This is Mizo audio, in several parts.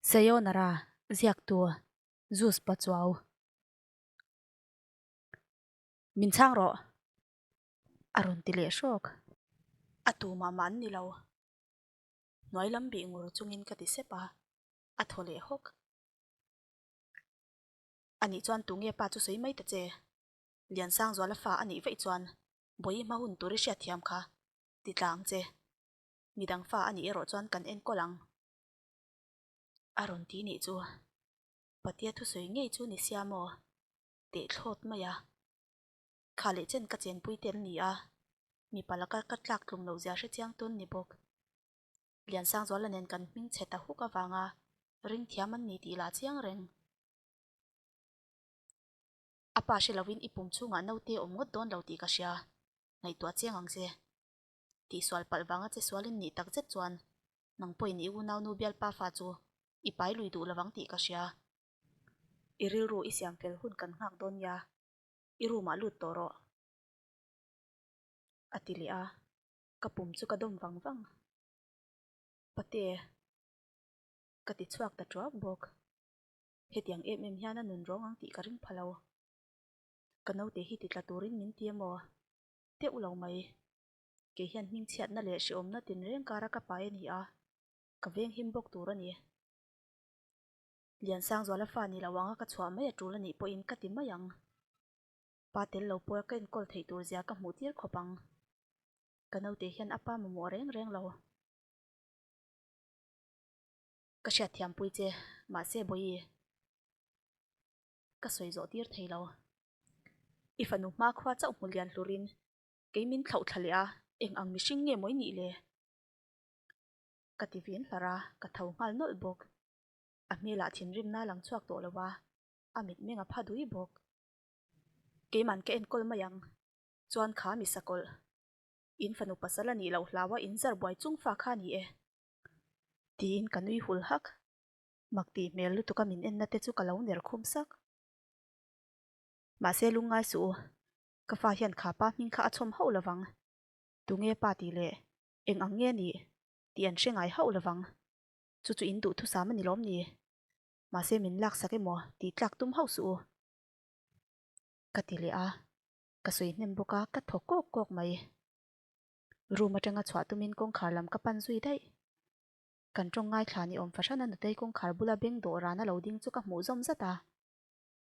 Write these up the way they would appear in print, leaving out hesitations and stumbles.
Sayonara, ziaktu Zeus Pachuau. Min chhang rawh! A rawn ti leh hrawk. A tu mah mah an ni lo. Hnuai lam bih ngur chungin ka ti sep a, a thaw leh hawk. Anih chuan tunge pa chu sawi mai ta che? Liansangzuala fa a nih vaih chuan Bawihi hma hun tur i hriatthiam kha ti tla ang che. Midang fa a nih erawh chuan kan enkawl ang. A rawn ti nih chu Patia thusawi ngei chu ni sia maw? Teh thlawt mai a. Kha leh chen ka chenpui te an ni a, mipa laka ka tlak tlum loh zia hrechiang tun ni bawk. Liansangzuala nen kan hming chhe ta huk avanga ring thiam an ni tih lah chiang reng. A pa hre lovin i pum chhungah naute awm ngawt dawn lo tih ka hria, ngaihtuah chiang ang che. Tihsual palh vanga che sualin nih tak zet chuan nang pawhin i unaunu bialpa fa chu i pai lui duh lovang tih ka hria. I rilru i siam fel hun kan nghak dawn nia, i room ah lut tawh rawh. A ti leh a, ka pum chu ka dawm vang vang. Pate, ka ti chhuak ta tuak bawk. Hetiang em em hian a nun rawng ang tih ka ring pha lo. Ka naute hi ti tla turin min ti emaw? Teuh lo mai. Kei hian hmingchhiatna leh hrehawmna tinreng kara ka pai a ni a, ka veng him bawk tur a ni. Liansangzuala fa ni lo anga ka chhuah mai a tul a nih pawhin ka ti mai ang. Pa tel lo pawha ka enkawl theih tur zia ka hmuh tir khawp ang. Ka naute hian a pa mamawh reng reng lo. Ka hriatthiampui che, mahse Bawihi, ka sawi zawh tir thei lo. I fanu hma khua chauh hmu lian hlurin kei min thlauh thla leh a, eng ang mihring nge mawi nih le? Ka ti vin hlar a, ka tho nghal nawlh bawk. A hmelah thinrimna a lang chhuak tawh lo a, a mitmeng a pha dui bawk. Keiman ka enkawl mai ang, chuan kha mi sakawlh. In fanu pasal a nih loh hlau a in zar buai chung fa kha a ni e. Tiin ka nui hul hak. Mak tih hmel lutuk a min enna te chu ka lo ner khum sak. Mahse lungngai suh u, ka fa hian kha pa hming kha a chhawm hauh lovang. Tunge pa tih leh eng ang nge nih tih an hre ngai hauh lovang. Chu chu in duhthusam a ni lawm ni? Mahse min laksak emaw tih tlak tum hauh suh u. Ka ti leh a, ka sawi hnem bawk a, ka thaw kawk kawk mai. Room atanga chhuah tumin kawngkhar lam ka pan zui daih. Kan tawng ngaithla ni awm fahran a nutei kawngkhar bula beng dawh ran a lo ding chu ka hmuh zawm zat a,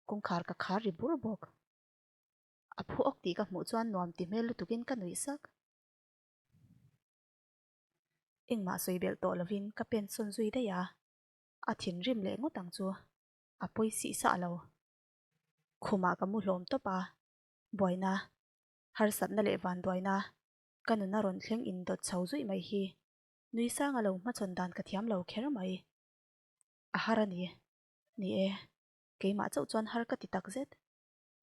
kawngkhar ka khar ri bur bawk. A phu awk tih ka hmuh chuan nuam ti hmel lutukin ka nuih sak. Engmah sawi belh tawh lovin ka pen sawn zui daih a, a thinrim leh ngawt ang chu a pawi sih sah lo. Khumah ka mu hlawm tawp a, buaina, harsatna leh vanduaina ka nuna rawn thleng indawt chho zuih mai hi nui sanga lo hmachhawn dan ka thiam lo kher mai. A har a ni. Ni e, keimah chauh chuan har ka ti tak zet.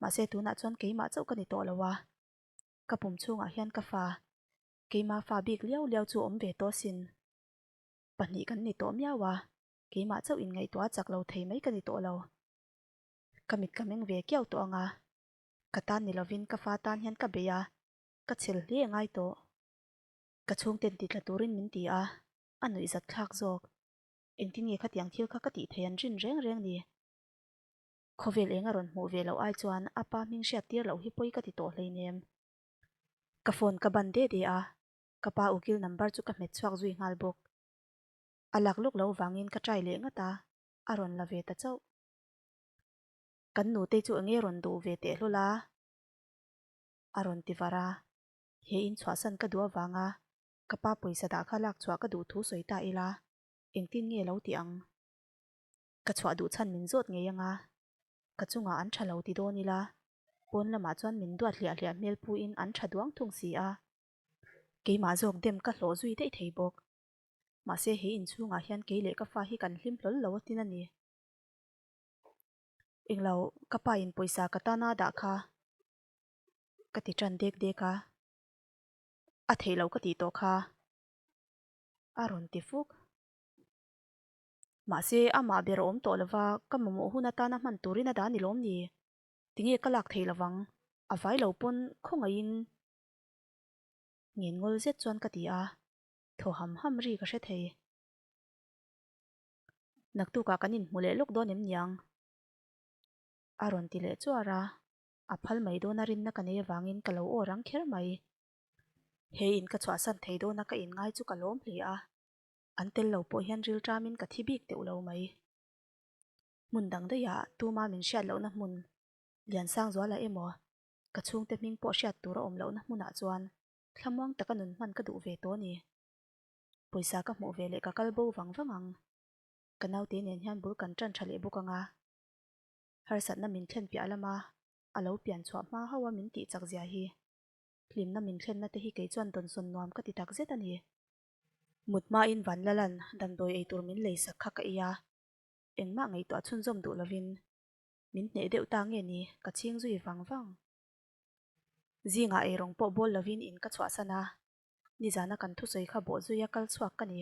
Mahse tunah chuan keimah chauh ka ni tawh lo a, ka pum chhungah hian ka fa, keima fa bik liau liau chu awm ve tawh sin. Pahnih kan ni tawh miau a, keimah chauh inngaihtuah a chak lo thei mai ka ni tawh lo. Ka mit ka meng ve kiau tawh ang a, ka tan ni lovin ka fa tan hian ka bei a, ka chhel hle a ngai tawh. Ka chhungten ti tla turin min ti a, a nuihzat thlak zawk. Engtin nge khatiang thil kha ka tih thei an rin reng reng ni? Khawvel eng a rawn hmuh ve loh ai chuan a pa hming hriat tir loh hi pawi ka ti tawh hleinem. Ka phone ka ban de de a, ka pa ukil number chu ka hmet chhuak zui nghal bawk. A lak lawk loh vangin ka try leh ngat a, a rawn la ve ta chauh. Kan nute chu enge rawn duh ve teh hlawl a? A rawn ti var a, he in chhuahsan ka duh avanga ka pa pawisa dah kha lak chhuah ka duh thu sawi ta ila, engtin nge lo ti ang? Ka chhuah duh chhan min zawt ngei anga, ka chungah an tha lo ti dawn ila, pawn lamah chuan min duat hliah hliah hmel puin an tha duang thung si a. Keimah zawk dem ka hlawh zui daih thei bawk. Mahse he inchhungah hian kei leh ka fa hi kan hlim hlawl lo atin a ni. Englo, ka pa in pawisa ka tana dah kha ka ti tan dek dek a, a theih loh ka tih tawh kha a rawn ti fuk. Mahse, amah ber a awm tawh lova, ka mamawh hun atana hman turin a dah ni lawm ni? Tinge ka lak thei lovang, a vai lo pawn khawngaihin ngen ngawl zet chuan ka ti a, thaw ham ham ri ka hre thei. Naktukah kan inhmu leh lawk dawn em niang? A rawn ti leh chuar a, a phal mai dawna rinna ka nei avangin ka lo aw rang kher mai. He in ka chhuahsan thei dawna ka inngai chu ka lawm hle a, an tel lo pawh hian rilṭamin ka thi bik deuh lo mai. Hmun dang daihah tuma min hriat lohna hmun Liansangzuala emaw ka chhungte hming pawh hriat tur a awm lohna hmunah chuan thlamuang taka nun hman ka duh ve tawh a ni. Pawisa ka hmuh ve leh ka kal bo vang vang ang. Ka naute nen hian bul kan ṭan ṭha leh bawk ang a. Harsatna min thlen piah lama a lo pian chhuah hma hauh a min tih chak zia hi. Hlimna min thlenna te hi kei chuan dawnsawn nuam ka ti tak zet a ni. Mut hmain Vanlalan damdawi ei tur min lei sak kha ka ei a, engmah ngaihtuah chhunzawm duh lovin min hneh deuh ta nge ni ka chhing zui vang vang. Zingah eirawng pawh bawl lovin in ka chhuahsan a, nizana kan thusawi kha bawh zuia kal chhuak ka ni.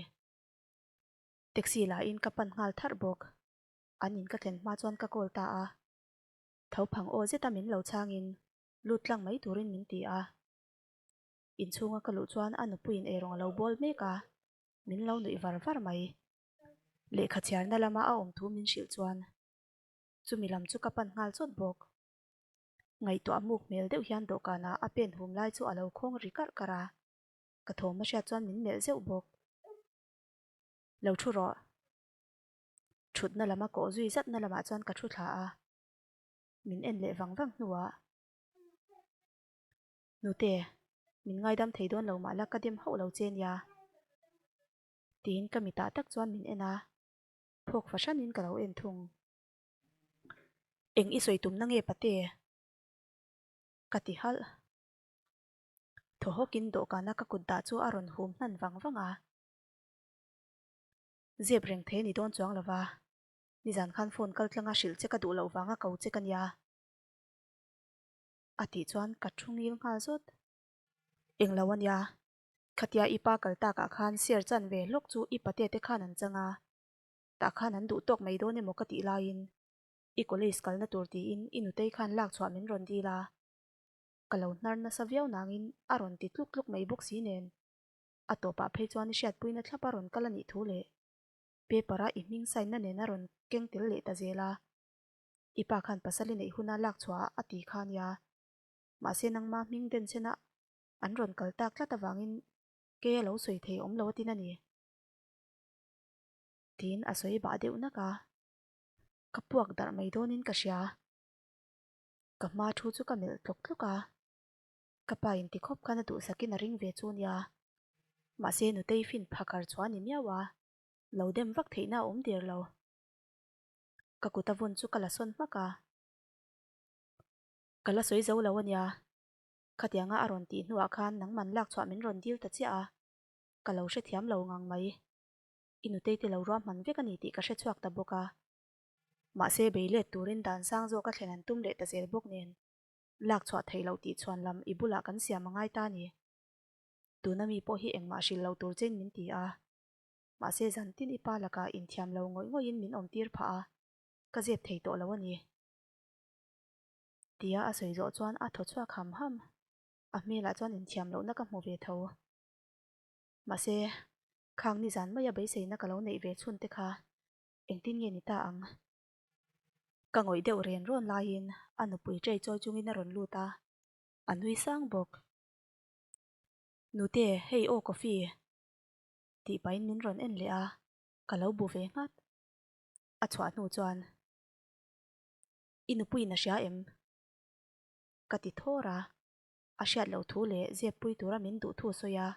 Taxi lahin ka pan nghal tharh bawk. An in ka thlen hma chuan ka call ta a. Tho phang aw zeta min lo chhangin lut tlang mai turin min ti a. Inchhunga ka luh chuan a nupuiin eirawng a lo bawl mek a, min lo nuih var var mai. Lehkha chhiarna lama a awm thu min hrilh chuan chumi lam chu ka pan nghal chawt bawk. Ngaihtuah muk hmel deuh hian dawhkanah a pen hum lai chu a lo khawng ri karh karh a, ka thawm a hriat chuan min melh zeuh bawk. Lo thu rawh. Thutna lama kawh zui zatna lamah chuan ka thu thla a, min en leh vang vang hnuah, Nute, min ngaidam thei dawn lo mah la ka dem hauh lo che nia. Tiin ka mitah tak chuan min en a, phawk fahranin ka lo en thung. Eng i sawi tumna nge pate? Ka ti halh. Thaw hawkin dawhkana ka kut dah chu a rawn hum hnan vang vang a. Zep reng thei a ni dawn chuang lo va, nizan khan phone kal tlanga hrilh che ka duh loh vanga ko che ka nia. A tih chuan ka thu ngil nghal zawt. Englo a nia, khatia i pa kal takah khan share chan ve hlawk chu i pate te khan an chang a, tah khan an duh tawk mai dawn emaw ka tih laiin i college kalna tur tiin i nutei khan lak chhuah min rawn dil a, ka lo hnar nasa viau nangin a rawn ti tluk tluk mai bawk si nen. A tawpah phei chuan i hriatpuina thlap a rawn kal a nih thu leh paper a i hming sign na nen a rawn keng tel leh ta zel a. I pa khan pasal i neih huna lak chhuah a ti kha nia. Mahse nangma hming den chena an rawn kal tak tlat avangin kei a lo sawi thei awm lo a tin a ni. Tiin a sawi bah deuh nak a. Ka puak darh mai dawnin ka hria. Ka hma thu chu ka melh tlawk tlawk a. Ka pa in ti khawp khan a duhsakin a ring ve chu nia. Mahse nutei fin phakar chhuah a ni miau a, lo dem vak theihna a awm der lo. Ka kut a vawn chu ka la sawn hmak a. Ka la sawi zo lo a nia. Khatianga a rawn tih hnuah khan nangman lak chhuah min rawn dil ta chiah a. Ka lo hrethiam lo ngang mai. I nutei te lo ruahman vek a ni tih ka hre chhuak ta bawk a. Mahse bei let turin dan sang zawk a thlen an tum leh ta zel bawk nen. Lak chhuah theih loh tih chhuan lam i bulah kan siam a ngai ta ni. Tuna mi pawh hi engmah hrilh lo tur chein min ti a. Mahse zan tin i pa lakah inthiam lo ngawih ngawihin min awm tir phah a, ka zep thei tawh lo a ni. Tia a sawi zawh chuan a thaw chhuak ham ham. A hmelah chuan inthiam lohna ka hmu ve tho. Mahse, khang nizan maia beiseina ka lo neih ve chhun te kha engtin nge ni ta ang? Ka ngawih deuh ren rawn laiin a nupui tray chawi chungin a rawn lut a, a nui sang bawk. Nute, hei aw coffee tih pahin min rawn en leh a, ka lo bu ve nghat. A chhuah hnu chuan, I nupuiin a hria em? Ka ti thawr a, a hriat loh thu leh zep pui tura min duh thu a sawi a.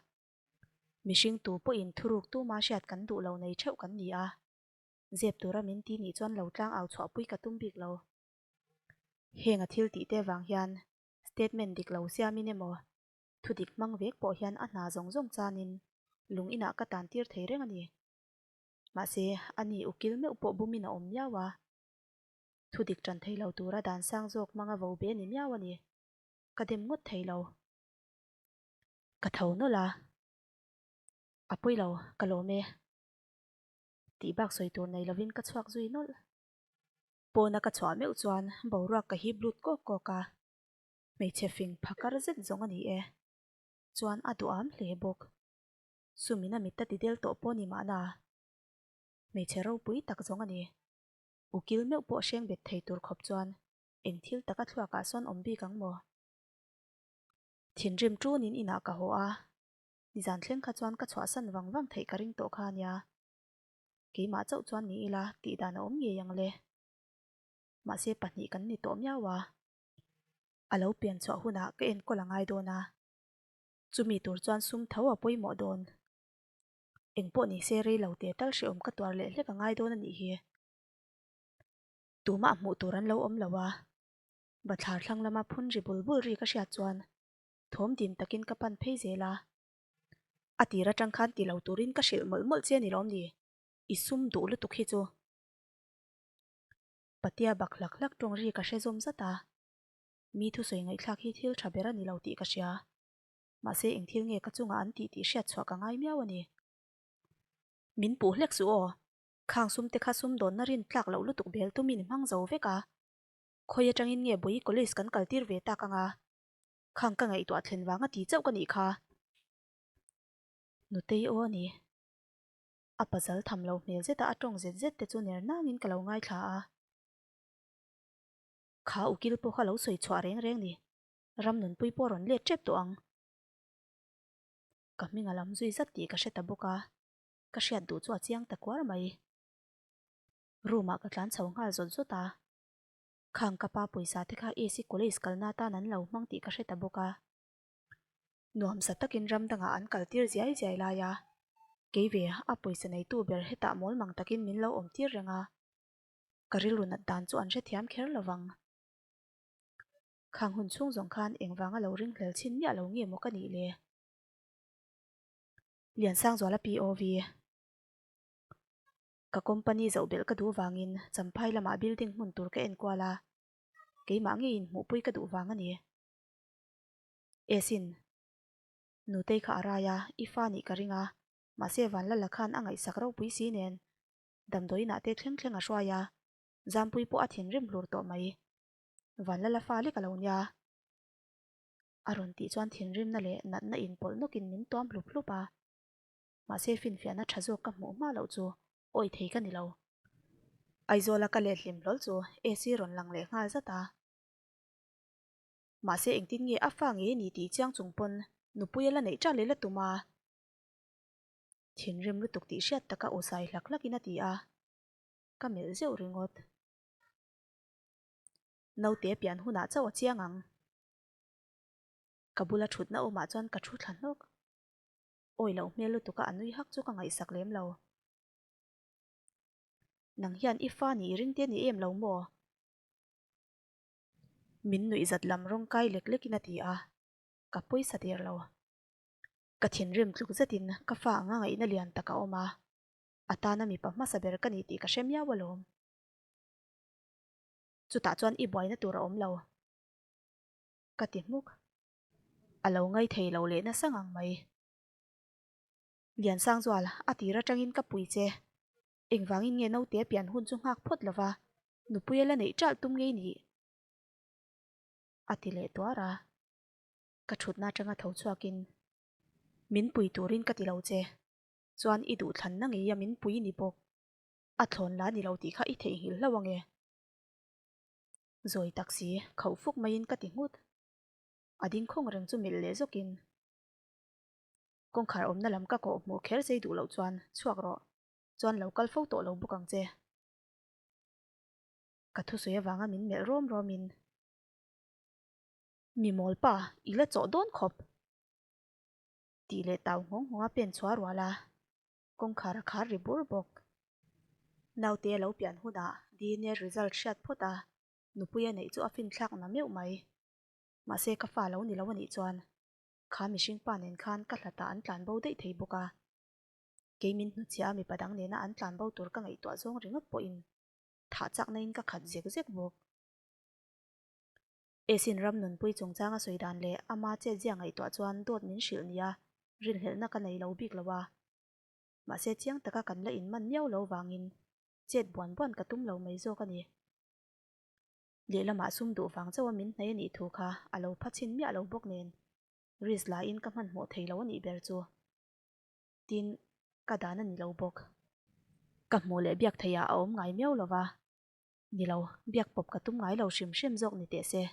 Mihring tu pawhin thuruk tuma hriat kan duh lo nei theuh kan ni a. Zep tura min ti nih chuan lo tlang au chhuahpui ka tum bik lo. Heng a thil tih te vang hian statement dik lo siamin emaw thu dik hmang vek pawh hian a hna zawng zawng chanin lung inah ka tan tir thei reng a ni. Mahse, ani ukil meuh pawh bumin a awm miau a. Thu dik tan thei lo tura dan sang zawk hmanga vo be ni miau a ni. Ka dem ngawt thei lo. Ka tho nawlh a. A pawi lo, ka lawm e. Tih bak sawi tur nei lovin ka chhuak zui nawlh. Pawna ka chhuah meuh chuan boruak ka hip lut kawk kawk a, hmeichhe fing phakar zet zawng a ni e. Chuan a duham hle bawk. Sumin a mit a ti del tawh pawh ni mahna. Hmeichhe ropui tak zawng a ni. Ukil meuh pawh hreng bet thei tur khawp chuan eng thil taka thluakah sawn awm bik ang maw? Thinrim ṭunin inah ka haw a, nizan thleng kha chuan ka chhuahsan vang vang theih ka ring tawh kha a nia. Keimah chauh chuan ni ila tih dan a awm ngei ang le. Mahse pahnih kan ni tawh miau a. A lo pian chhuah hunah ka enkawl a ngai dawn a, chumi tur chuan sum tho a pawimawh dawn. Eng pawh ni se rei lo teh tal hrehawm ka tuar leh hlek a ngai dawn a nih hi. Tumah hmuh tur an lo awm lo a, bathlar thlang lama phun ri bul bul ri ka hriat chuan thawm dim takin ka pan phei zel a. A tir atang khan ti lo turin ka hrilh mawlh mawlh che a ni lawm ni? I sum duh lutuk hi chu. Patia bak hlak hlak tawng ri ka hre zawm zat a, mi thusawi ngaihthlak hi thil tha ber a ni lo tih ka hria. Mahse eng thil nge ka chungah an tih tih hriat chhuah ka ngai miau a ni. Min puh hlek suh aw. Khang sum te kha sum dawnna rin tlak loh lutuk bel tumin i hmang zo vek a. Khawi atangin nge Bui College kan kal tir ve tak anga? Khang ka ngaihtuah thlen vanga ti chauh ka nih kha. Nutei aw a ni. A pazal tham lo hmel zeta a tawng zet zet te chu ner nangin ka lo ngaithla a. Kha ukil pawh kha lo sawi chhuah reng reng ni. Ram nunpui pawh rawn let tep tawh ang. Ka hming a lam zui zat tih ka hre ta bawk a, ka hriat duh chu a chiang ta kuar mai. Room ah ka tlan chho nghal zawt zawt a, khang ka pa pawisa te kha AC College kalna atan an lo hmang tih ka hre ta bawk a. Nuamsa takin ram dangah an kal tir ziai ziai lai a, kei ve a pawisa neitu ber hetah mawl mang takin min lo awm tir reng a, ka rilru nat dan chu an hrethiam kher lo vang. Khang hun chhung zawng khan engvanga lo ringhlel chhin miah lo nge maw ka nih le? Liansangzuala POV. Ka company zoh belh ka duh vangin Champhai lamah building hmun tur ka enkual a, keimah ngeiin hmuhpui ka duh vang a ni. Esin, Nutei kha a rai a, i fa nih ka ring a, mahse Vanlala khan a ngaihsak ropui si nen damdawiinah te thleng thleng a hruai a, Zampui pawh a thinrim hlur tawh mai. Vanlala fa lek a lo nia. A rawn tih chuan thinrimna leh natna inpawlh nawkin min tuam hlup hlup a. Mahse finfiahna tha zawk ka hmuh hma loh chu awi thei ka ni lo. Aizawla ka let hlim hlawl chu AC rawn lang leh nghal zat a. Mahse engtin nge a fa ngei ni tih chiang chung pawn nupui a la neih ṭalh ila tum a. Thinrim lutuk tih hriat taka aw sai hlak hlakin a ti a. Ka melh zeuh ringawt. Naute pian hunah chauh a chiang ang. Ka bula thutna awmah chuan ka thu thla hnawk. Awi loh hmel lutuka a nui hak chu ka ngaihsak lem lo. Nang hian i fa nih i ring te ni em lo maw? Min nuih zat lam rawng kai lek lekin a ti a, ka pawisa der lo. Ka thinrim tluk zetin ka fa anga ngaihna lian tak a awm a, a tana mipa hmasa ber ka ni tih ka hre miau alawm. Chutah chuan i buaina tur a awm lo. Ka ti hmuk. A lo ngai thei lo leh nasa ngang mai. Liansangzual, a tir atangin ka pui che. Engvangin nge naute pian hun chu nghak phawt lova, nupui a la neih ṭalh tum ngei nih? A ti leh tuar a. Ka ṭhutna atanga tho chhuakin, Min pui turin ka ti lo che. Chuan i duhthlanna ngeia min pui ni bawk. A thlawn la ni lo tih kha i theihnghilh hlauh ange. Zawi tak si, khauh fuk maiin ka ti nghut. A ding khawng reng chu melh leh zawkin. Kawngkhar awmna lam ka kawh hmuh kher zei duh loh chuan chhuak rawh, chuan lo kal fo tawh lo bawk ang che. Ka thusawi avanga min melh rawm rawmin. Mi mawl pa, i la chawh dawn khawp! Tih leh tau nghawng nghawng a pen chhuah rual a. Kawngkhar a khar ri bur bawk. Naute a lo pian hunah DNA result hriat phawt a, nupui a neih chu a finthlak na meuh mai. Mahse ka fa lo ni lo a nih chuan kha mihring pa nen khan ka hlatah an tlan bo daih thei bawk a. Kei min hnuchhiah a mipa dang nena an tlan bo tur ka ngaihtuah zawng ringawt pawhin thah chakna in ka khat zek zek bawk. Esin ram nunpui chungchang a sawi dan leh ama chetzia ngaihtuah chuan dawt min hrilh nia rinhlelhna ka nei lo bik lo a. Mahse chiang taka kan la inman miau lo vangin chet buan buan ka tum lo mai zawk a ni. Lehlamah sum duh vang chauha min hnai a nih thu kha a lo pha chhin miah lo bawk nen risk lain ka hmanhmawh thei lo a nih ber chu. Tin, ka dan a ni lo bawk. Ka hmuh leh biak theihah a awm ngai miau lo va, ni lo, biak pawp ka tum ngai lo hrim hrim zawk ni teh se.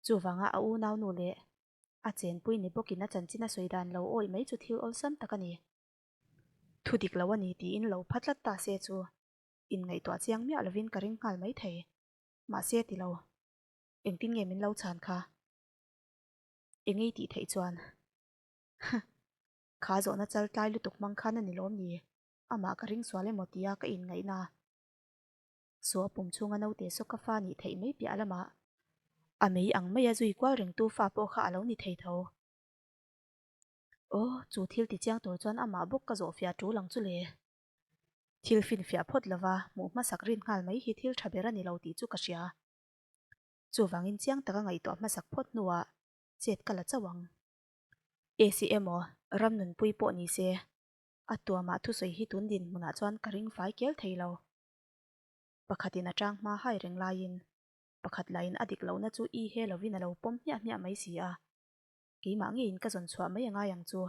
Chuvanga a unau nu leh a chenpui ni bawkin a chanchin a sawi dan lo awih mai chu thil awlsam tak a ni. Thu dik lo a ni tiin lo pha tlat ta se chu inngaihtuah chiang miah lovin ka ring nghal mai thei. Mahse ti lo, engtin nge min lo chhan kha? Engei tih theih chuan Huh! Kha zawhna chal tlai lutuk hmang khan a ni lawm ni? Amah ka ring sual emaw tia ka inngaihna. Saw a pum chhunga naute saw ka fa nih theih mai piah lamah a mei ang maia zui kual rengtu fa pawh kha a lo ni thei tho. Aw, chu thil ti chiang tur chuan amah bawk ka zawh fiah tul ang chu le. Thil finfiah phawt lova hmuh hmasak rin nghal mai hi thil tha ber a ni lo tih chu ka hria. Chuvangin chiang taka ngaihtuah hmasak phawt hnuah chet ka la chauh ang. AC emaw, ram nunpui pawh ni se, a tuamah thusawi hi tun dinhmunah chuan ka ring fai kel thei lo. Pakhatin a tang hma hai reng laiin, pakhat lahin a dik lohna chu i he lovin a lo pawm hmiah hmiah mai si a, keimah ngeiin ka zawn chhuah mai a ngai ang chu.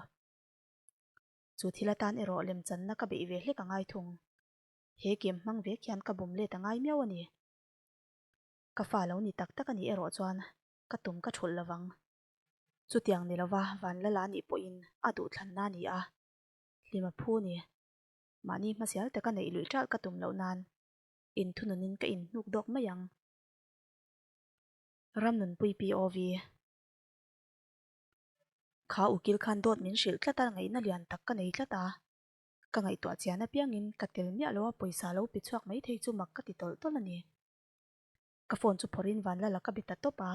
Chu thil atan erawh lemchanna ka beih ve hlek a ngai thung. He kem hmang vek hian ka bum let a ngai miau a ni. Ka fa lo ni tak tak a nih erawh chuan ka tum ka thulh lovang. Chutiang ni lova Vanlala nih pawhin a duhthlanna a ni a, hlima phu ni. Mahni hmasial taka neih luih ṭalh ka tum loh nan inthununin ka inhnuk dawk mai ang. Ramnunpui POV. Kha ukil khan dawt min hrilh tlat a, ngaihna lian tak ka nei tlat a. Ka ngaihtuah chian apiangin ka tel miah lo a pawisa lo pe chhuak mai thei chu mak ka ti tawlh tawlh a ni. Ka phone chu phawrhin Vanlala ka be ta tawp a,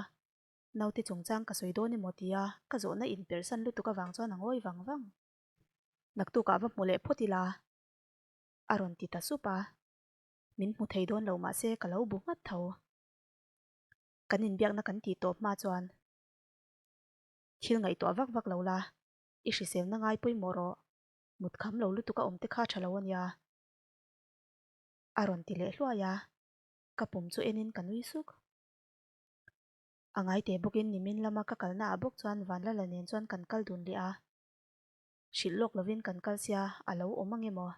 naute chungchang ka sawi dawn emaw tia ka zawhna inperhsan lutuk avang chuan a ngawi vang vang. Naktukah va hmu leh phawt ila a rawn ti ta sup a, min hmu thei dawn lo mahse ka lo bu nghat tho. Kan inbiakna kan tih tawp hma chuan thil ngaihtuah vak vak lo la, i hriselna ngai pawimawh rawh, mut kham lo lutuk a awm te kha tha lo ania a rawn ti leh hluai a. Ka pum chu enin ka nui suk. A ngaite bawkin nimin lama ka kalna ah bawk chuan Vanlala nen chuan kan kal dun leh a. Hrilh lawk lovin kan kal sia a lo awm ang emaw?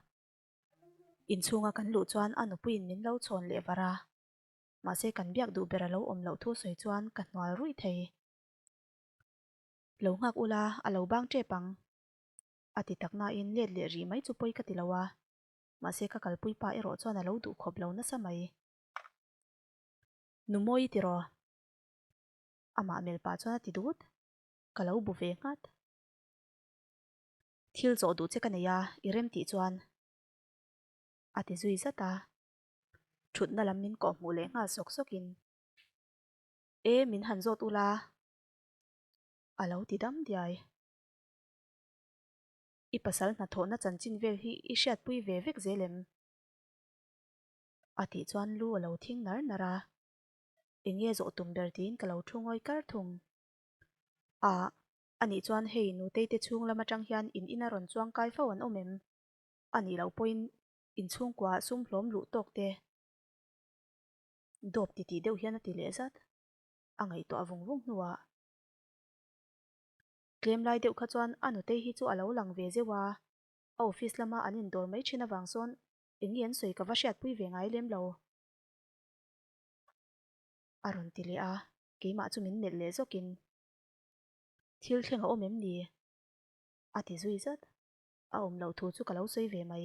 Inchhunga kan luh chuan a nupuiin min lo chhawn leh var a. Mahse kan biak duh ber a lo awm loh thu sawi chuan ka hnual ruih thei. Lo nghak ula a lo bang tep ang. A ti tak nain let leh rih mai chu pawi ka ti lo a. Mahse ka kalpui pa erawh chuan a lo duh khawp lo nasa mai. Nu Mawi tiraw? Amah mel pah chuan a ti dut. Ka lo bu ve nghat. Thil zawh duh che ka nei a, i rem tih chuan. A ti zui zat a. Thutna lam min kawh hmuh leh nghal sawk sawkin, E, min han zawt ula. A lo ti dam diai. I pasal hnathawhna chanchin vel hi i hriatpui ve vek zel em? A tih chuan lu a lo thing nar nar a, Eng nge zawh tum ber tiin ka lo thu ngawi kar thung. A, anih chuan hei nutei te chhung lam atang hian in ina rawn chuang kai fo an awm em? A nih loh pawhin in chhungkua sum hlawm luh tawk te dawp titih deuh hian a ti leh zat. A ngaihtuah vung vung hnuah. Tlem lai deuh kha chuan a nutei hi chu a lo lang ve zeuh a, a office lama an indawr mai thin avang sawn eng nge an sawi ka va hriatpui ve ngai lem lo. A rawn ti leh a, keimah chu min melh leh zawkin, Thil thleng a awm em ni? A ti zui zat. A awm loh thu chu ka lo sawi ve mai.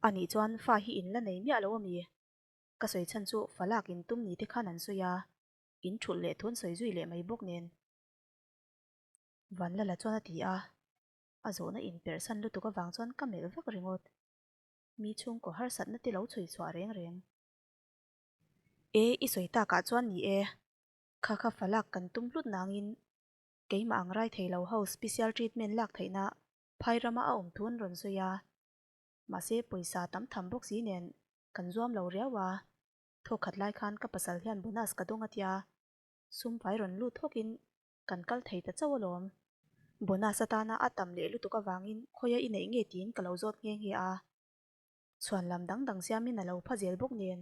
Anih chuan fa hi in la nei miah lo a mi? Ka sawi chhan chu fa lak in tum ni te khan an sawi a, in thulh leh thu an sawi zui leh mai bawk nen. Vanlala chuan a ti a, a zawhna inperhsan lutuk avang chuan ka melh vak ringawt. Mi chhungkaw harsatna te lo chhui chhuah reng reng. E, i sawi takah chuan ni e, kha kha fa lak kan tum hlut nangin keimah ang rai thei lo ho special treatment lak theihna phai rama a awm thu an rawn sawi a, mahse pawisa tam tham bawk si nen kan zuam lo riau a, thawkhat lai khan ka pasal hian bonus ka dawng a tia, sum fai rawn lut hawkin Kan kal thei ta chauh alawm. Bonus atana a tam leh lutuk avangin khawia i neih nge tiin ka lo zawt nghe nghe a. Chhuan lam dang dang siamin a lo pha zel bawk nen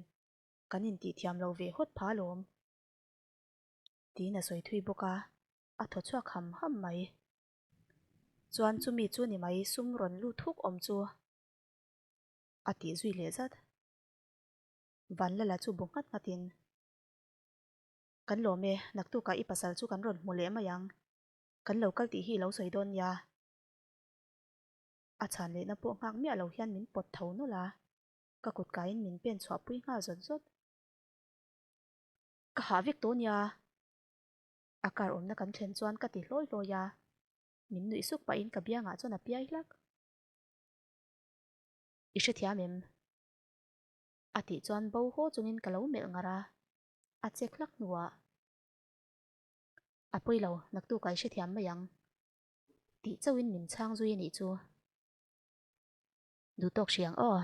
kan intih thiam lo ve hawt pha alawm. Tiin a sawi thui bawk a, a thaw chhuak ham ham mai. Chuan chumi chu ni mai sum rawn lut huk awm chu. A tih zui leh zat. Vanlala chu bu nghat nghatin, Kan lawm e, naktukah i pasal chu kan rawn hmu leh mai ang. Kan lo kal tih hi i lo sawi dawn nia. A chhan lehna pawh nghak miah lo hian min pawt tho nawlh a, ka kut kaiin min pen chhuah pui nghal zawt zawt. Ka hah vek tawh nia. A car awmna kan thlen chuan ka ti hlawi hlawi a, min nuih suk pahin ka biangah chuan a piai hlak. I hrethiam em? A tih chuan bo haw chungin ka lo melh ngar a, a chek hlak hnuah, A pawi lo, naktukah i hrethiam mai ang. Tih chauhin min chhang zui a nih chu. Duhtawk hri ang aw.